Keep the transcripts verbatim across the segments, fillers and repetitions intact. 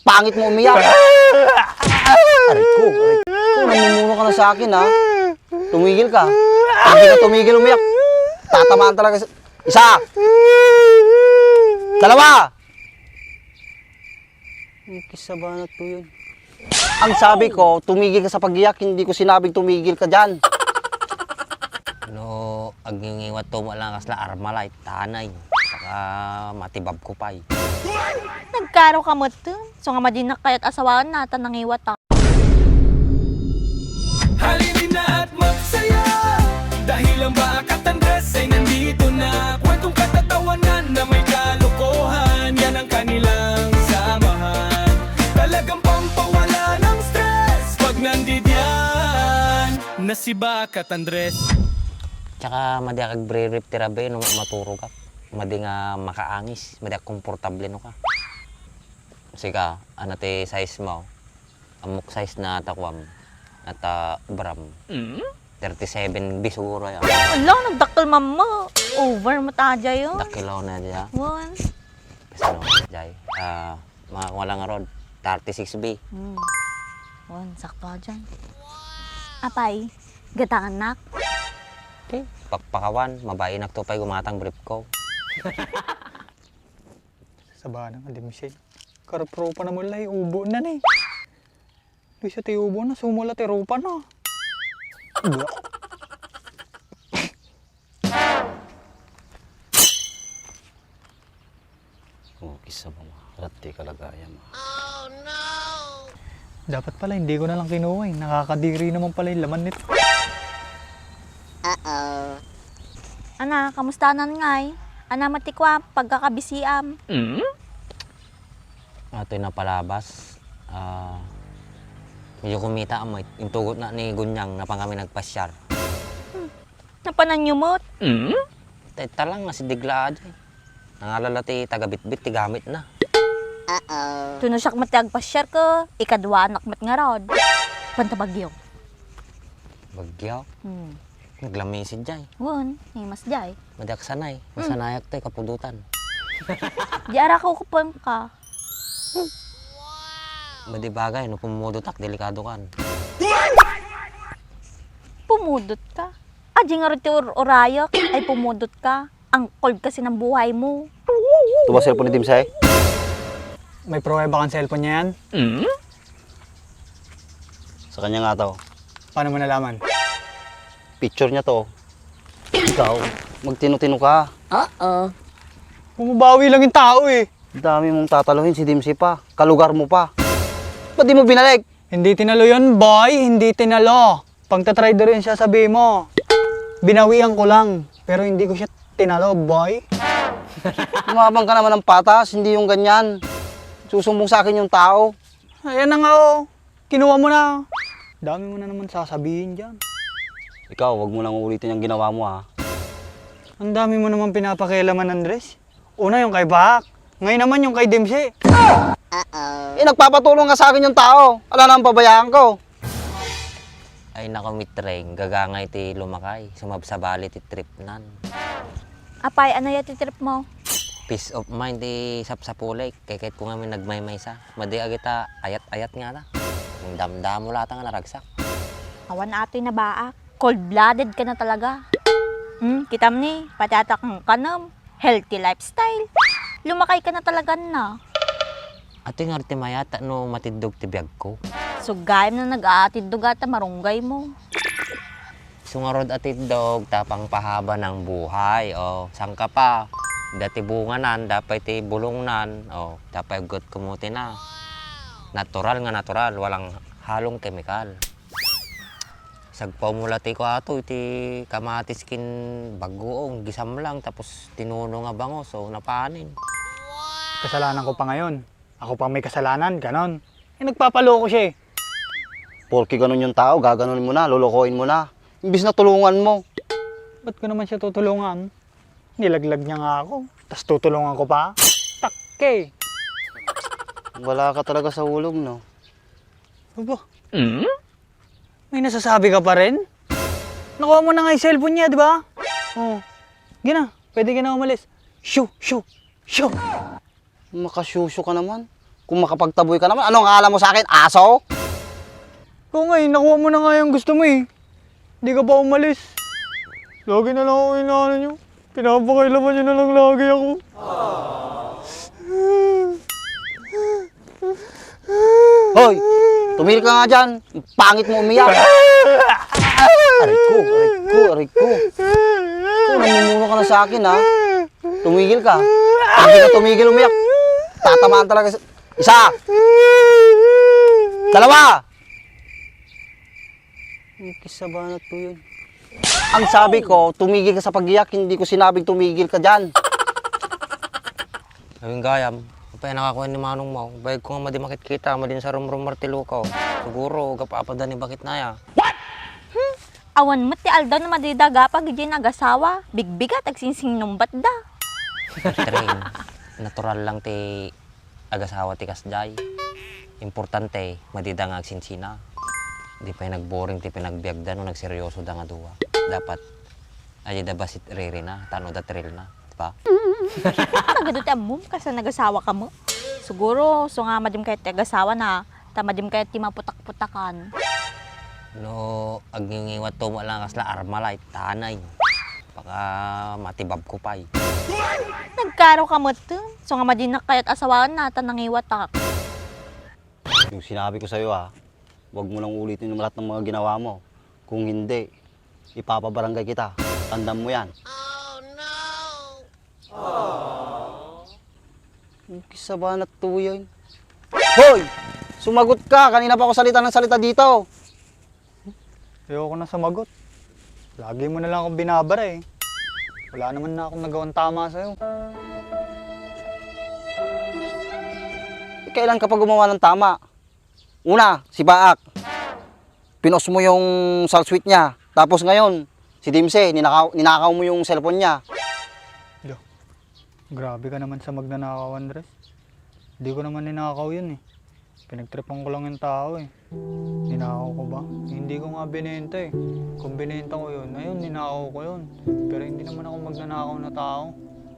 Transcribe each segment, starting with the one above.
Pangit mo umiyak. Aray ko, aray ko. Namumuno ka na sa akin, ha? Tumigil ka. Hindi ka tumigil umiyak. Tatamaan talaga sa... Isa! Dalawa! Ang kisabana to yun. Ang sabi ko, tumigil ka sa pag-iyak, hindi ko sinabing tumigil ka dyan. No, agngingiwat to mo lang kasla Armalite, tanay. Saka matibab ko pa'y. Nagkaro ka met, so nga madinak kayat asawaen na, ta nangiwat, ah. Halina at magsaya, dahil ang Bakat Andres ay nandito na. Kwentong katatawanan na may kalokohan, yan ang kanilang samahan. Talagang pampawala ng stress pag nandidiyan na si Bakat Andres. Tsaka madi ak agbribrib ti rabii no maturogak. Madi nga makaangis, madi ak komportable no ka. Sika, ano ti size mo? Ammok size na takuam, ata bram. Mm? Thirty-seven B siguro yan. Ala, nagdakkel mamma. Over mo ta, Jay, oh. Dakkel ako na diya. Wan. Kasano, Jay? Ah, mga kuha lang rod. Thirty-six B. Hmm. Wan, sakto ka dyan. Apay, gatanak? Okay. Pakpakawan, mabainak to pa'y gumatang brief ko. Sabana nga dimsin. Karup-rupa na mo la, iubo na ni. Luisa ti iubo na, sumula ti rupa na. Blah. Oh, kisa mo, ma. Rat ti kalagayan, ma. Dapat pala hindi ko na lang kinuha eh. Nakakadiri naman pala yung laman nito. Uh-oh. Ana, kamustanan ngay? Ana, matikwa, pagkakabisiam. Mm? Atoy napalabas. Ah, medyo kumita mo, intugot na ni Gunyang, napan kami nagpasyar. Hmm. Napanan yu met? Mm? Tay talang nga si Digla aja. Nangalala ti taga-bitbit ti gamit na. Uh-oh. Tuno siak met ti agpasyar ko, ikaduanak met ngarud. Panta bagyo. Bagyo? Hmm. Naglamisid jay. Wen, ni mas jay. Madi ak sanay. Hmm. Masanayak tay kapudutan. Di ara ko kupon ka. Madi bagay, no pumudotak, delikado kan. Pumudot ka? Adi ngarud ti ur-urayak, ay pumudot ka. Ang cold kasi ng buhay mo. Ito ba cellphone ni Dimsay? May pruweba kang cellphone niya yan? Mm? Sa kanya nga to. Paano mo nalaman? Picture niya to. Ikaw, magtino-tino ka. Oo. Bumabawi lang yung tao eh. Dami mong tataluhin si Dimsy pa. Kalugar mo pa. Ba't di mo binalik? Hindi tinalo yun, boy. Hindi tinalo. Pagtatrader yun siya, sabi mo. Binawian ko lang. Pero hindi ko siya tinalo, boy. Lumabang ka naman ng patas, hindi yung ganyan. Susumbong sa akin yung tao. Ayan na nga, oh. Kinuha mo na. Dami mo na naman sasabihin dyan. Ikaw, wag mo nang ulitin yung ginawa mo, ha? Ang dami mo naman pinapakialaman, Andres. Una yung kay Bahak, ngayon naman yung kay Dimsi. Eh, nagpapatulong nga sa akin yung tao. Ala nang pabayaan ko. Ay, nako, Mitreng, gagangay ti lumakay. Sumabsabali ti trip nan. Apay, ano ya ti trip mo? Peace of mind ti sapsapulik. Kay ket ko ngamin nagmaymaysa. Madi agita ayat-ayat nga ta. Damdamo lata nga naragsak. Awan atoy nabaak. Cold-blooded ka na talaga. Hmm, kitam ni, pati atak ng kanam. Healthy lifestyle. Lumakay ka na talaga na. Atoy nga ti mayat no matiddog ti biag ko. Sugayam na nag-aatiddog ata marunggay mo. Sungarod a tiddog, tapang pahaba ng buhay. O, sangka pa. Dati bunganan, dapay ti bulongnan. O, dapay got kumuti na. Natural nga natural, walang halong kemikal. Sagpaw mo la ti kuato, iti kamatis kin bagoong, gisam lang, tapos tinuno nga bango, so napanin. Kasalanan ko pa ngayon. Ako pa may kasalanan, ganon. Eh, nagpapaloko siya eh. Porke ganun yung tao, gaganunin mo na, lolokohin mo na. Imbis na tulungan mo. Ba't ko naman siya tutulungan? Nilaglag niya nga ako, tas tutulungan ko pa? Takke! Wala ka talaga sa ulog, no? Aba, may nasasabi ka pa rin? Nakuha mo na nga yung cellphone niya, di ba? Oh, gina, pwede ka na umalis. Shoo, shoo, shoo! Makasyusyo ka naman. Kung makapagtaboy ka naman, ano ang akala mo sa akin? Aso? Ikaw nga eh, nakuha mo na nga yung gusto mo eh. Di ka pa umalis. Lagi na lang ako inaano nyo. Pinapakailaman nyo na lang lagi ako. Hoy! Tumigil ka nga dyan. Pangit mo umiyak. Aray ko, aray ko, aray ko. Ikaw, namumuno ka na sa akin, ha? Tumigil ka. Hindi ka tumigil umiyak. Tatamaan talaga sa... Isa! Dalawa! Ang kisabana to yun. Ang sabi ko, tumigil ka sa pag-iyak, hindi ko sinabing tumigil ka dyan. Awing gayam, apay nakakuha ni manong mo. Bayag ko nga madi makitkita, madin sa rumrumar ti lukaw. Siguro, gap-apada ni bakit na ya. Awan met ti aldaw na madida agapag idiay nagasawa. Bigbigat, agsingsingnumbad da. Train, natural lang ti agasawa ti kasdiay. Importante, madida nga agsinsina. Di pay nagboring ti pinagbiagda no nagseryosoda nga dua. Dapat, adida basit ririna, tano da thrill na. Di ba? Nagadu ti ammom, kasla nagasawa ka mo. Siguro, so nga madim kayat ti agasawa na, ta madim kayat ti maputak-putakan. No, agngingiwat to mo lang kasla Armalite, tanay. Baka matibab ko pay. Nagkaro ka met, so nga madinak kayat asawaan na, ta nangiwatak. Yung sinabi ko sa'yo ha, huwag mo nang ulitin yung lahat ng mga ginawa mo. Kung hindi, ipapabarangay kita. Tandaan mo yan. Ang kisabana to yun. Hoy! Sumagot ka! Kanina pa ako salita ng salita dito. Ayoko na sumagot. Lagi mo na lang akong binabara eh. Wala naman na akong nagawang tama sa'yo. Eh, kailan ka pa gumawa ng tama? Una, si Baak. Pinost mo yung salt sweet niya. Tapos ngayon, si Dimse, ninakaw, ninakaw mo yung cellphone niya. Grabe ka naman sa magnanakaw, Andres. Di ko naman ninakaw yun eh. Pinagtripan ko lang yung tao eh. Ninakaw ko ba? Eh, hindi ko nga binenta eh. Kung binenta ko yun, ayun, ninakaw ko yun. Pero hindi naman ako magnanakaw na tao.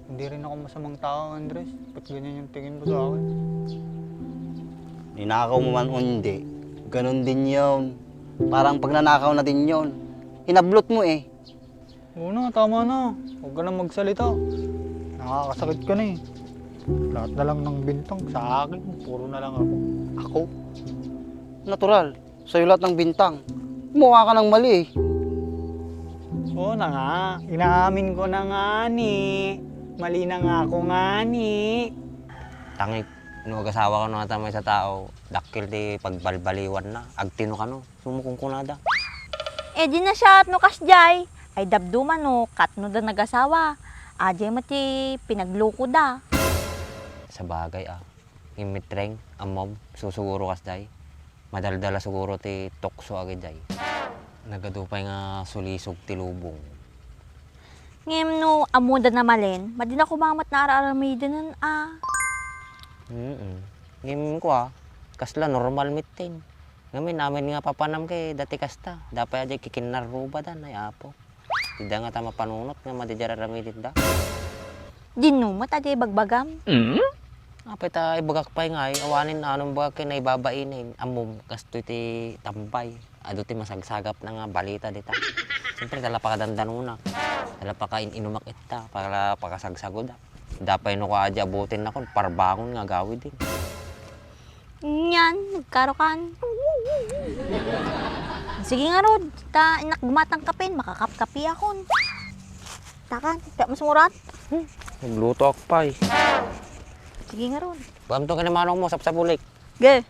Hindi rin ako masamang tao, Andres. Ba't ganyan yung tingin mo sa akin? Ninakaw mo man o hindi, ganun din yun. Parang pagnanakaw na din yun. Hinablot mo eh. Oo na, tama na. Huwag ka na magsalita. Nakakasakit ka na eh. Lahat na lang ng bintang sa akin, puro na lang ako. Ako? Natural, sa'yo lahat ng bintang. Gumawa ka ng mali eh. Oo na nga, inaamin ko na nga ni. Mali na nga ako nga ni. Tangik, no agasawa ka no ata may sa tao, dakkel ti pagbalbaliwan na, agtino ka no, sumukong kunada. Eh di na siya no kasdiay. Ay dabduma no, kat no da nagasawa. Adiay met ti pinagluko da. Sa bagay ah, ngimmitreng, ammom, susuguro kasdiay. Madaldala suguro ti tukso agidiay. Nagadu pay nga sulisog ti lubong. Ngem no ammoda na malen, madina kumamat na ar-aramidenen a. Mm. Ngem kua, kasla normal meeting. Ngamin amin nga papanam kay dati kasta, dapay adiay kikinnarrubadan ay apo. Dida nga ta mapanunot nga madi aramidenda. Dinno met adiay bagbagam. Apay ta ibagak pay ngay, awanen anong bagak ken naibabainen, ammom kastoy ti tambay. Adu ti masagsagapna nga balita dita. Siyempre, dala pakadandanona. Dala pakain-inumak ita, para pakasagsagoda. Dapay no kua adiay abutin nakon, parbangon nga agawiden. Nyan, nagkarokan. Sige nga rod, ta inak gumatang kapin, makakapkapi akon. Takan, kaya masumurat. Nagluto ak pay. Sige nga rod. Bamto ka ni manong mo, sapsabulik. Ge.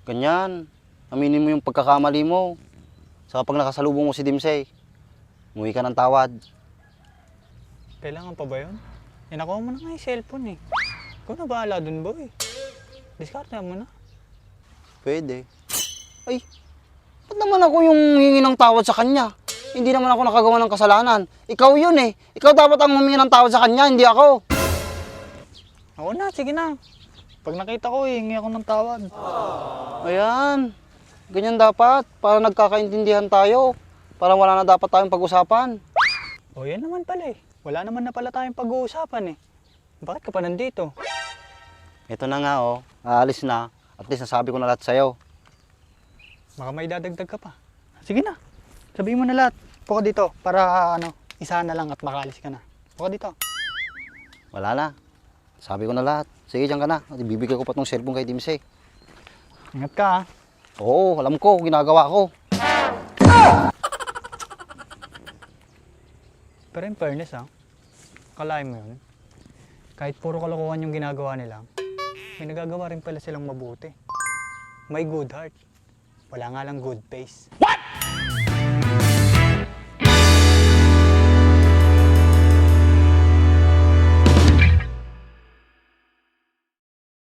Ganyan, aminin mo yung pagkakamali mo. Saka pag nakasalubong mo si Dimsey, muwi ka ng tawad. Kailangan pa ba yun? Eh, nakuha mo na nga yung cellphone eh. Ikaw na bahala dun, boy. Diskarte mo na. Pwede. Ay, ba't naman ako yung hingi ng tawad sa kanya? Hindi naman ako nakagawa ng kasalanan. Ikaw yun eh. Ikaw dapat ang humingi ng tawad sa kanya, hindi ako. Ako na, sige na. Pag nakita ko, hihingi ako ng tawad. Ayan. Ganyan dapat. Para nagkakaintindihan tayo. Para wala na dapat tayong pag-usapan. O, yan naman pala eh. Wala naman na pala tayong pag-uusapan eh. Bakit ka pa nandito? Ito na nga, oh. Aalis na. At least nasabi ko na lahat sa'yo. Baka may dadagdag ka pa. Sige na. Sabihin mo na lahat. Upo ka dito para ano, isa na lang at makaalis ka na. Upo ka dito. Wala na. Sabi ko na lahat. Sige, diyan ka na. At ibibigay ko pa tong cellphone kay Dimsey. Ingat ka, ha? Oo, alam ko, ginagawa ko. Pero in fairness, ha, akalain mo yun? Kahit puro kalokohan yung ginagawa nila, may nagagawa rin pala silang mabuti. May good heart. Wala nga lang good face.